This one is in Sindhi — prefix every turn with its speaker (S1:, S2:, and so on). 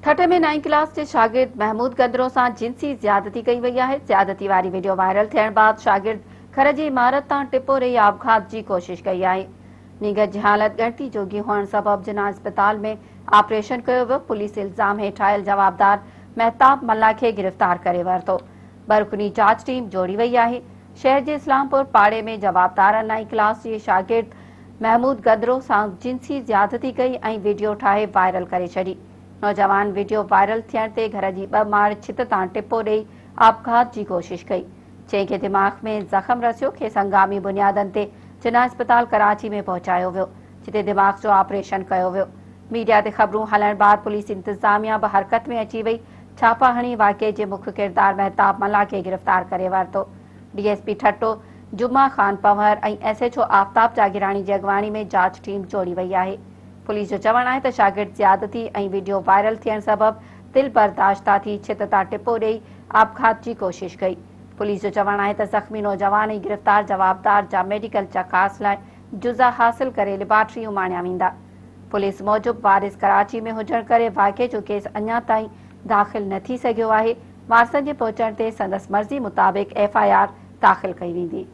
S1: ٺٽي ۾ نائين ڪلاس جي شاگرد محمود گندرو سان جنسي زيادتي ڪئي وئي آهي، زيادتي واري وڊيو وائرل ٿيڻ بعد شاگرد گهر جي عمارت تان ٽپو رهي آپگهات جي ڪوشش ڪئي آهي. نينگر جي حالت ڳڻتي جوڳي هئڻ سبب جناح اسپتال ۾ آپريشن ڪيو ويو، پوليس الزام هيٺ آيل جوابدار مهتاب ملاح کي گرفتار ڪري ورتو. ٻه رڪني جاچ ٽيم جوڙي وئي آهي. شهر جي اسلام پور پاڙي ۾ جوابدارن نائين ڪلاس جي شاگرد محمود گدرو سان جنسي زيادتي ڪئي ۽ وڊيو ٺاهي وائرل ڪري ڇڏي. نوجوان وڊيو وائرل ٿيڻ تي گهر جي ٻه ماڙ ڇت تان ٽپو ڏئي آپگهات جي ڪوشش ڪئي. جنهن کي دماغ ۾ زخم رسيو کيس هنگامي بنيادن تي جناح اسپتال ڪراچي ۾ پهچايو ويو جتي دماغ جو آپريشن ڪيو ويو. ميڊيا تي خبرون هلڻ بعد پوليس انتظاميا به حرڪت ۾ اچي وئي ڇاپا هڻي واقعي جي مک ڪردار مهتاب ملاح کي گرفتار ڪري ورتو. D S P Thatta Juma Khan Panhwar ۽ S H O Aftab Jagirani جي اڳواڻي ۾ جاچ ٽيم جوڙي وئي آهي. پوليس جو چوڻ آهي ته شاگرد زيادتي ۽ وڊيو وائرل ٿيڻ سبب دل برداشته ٿي ڇت تان ٽپو ڏئي آپگهات جي ڪوشش ڪئي. پوليس جو چوڻ آهي ته زخمي نوجوان ۽ گرفتار جوابدار جا ميڊيڪل چڪاس لاء جزا حاصل ڪري ليبارٽري اماڻيا ويندا. پوليس موجب وارث ڪراچي ۾ هجڻ ڪري واقعي جو ڪيس اڃا تائين داخل نه ٿي سگهيو آهي، وارثن جي پهچڻ تي سندس مرضي مطابق ايف I R داخل ڪئي ويندي.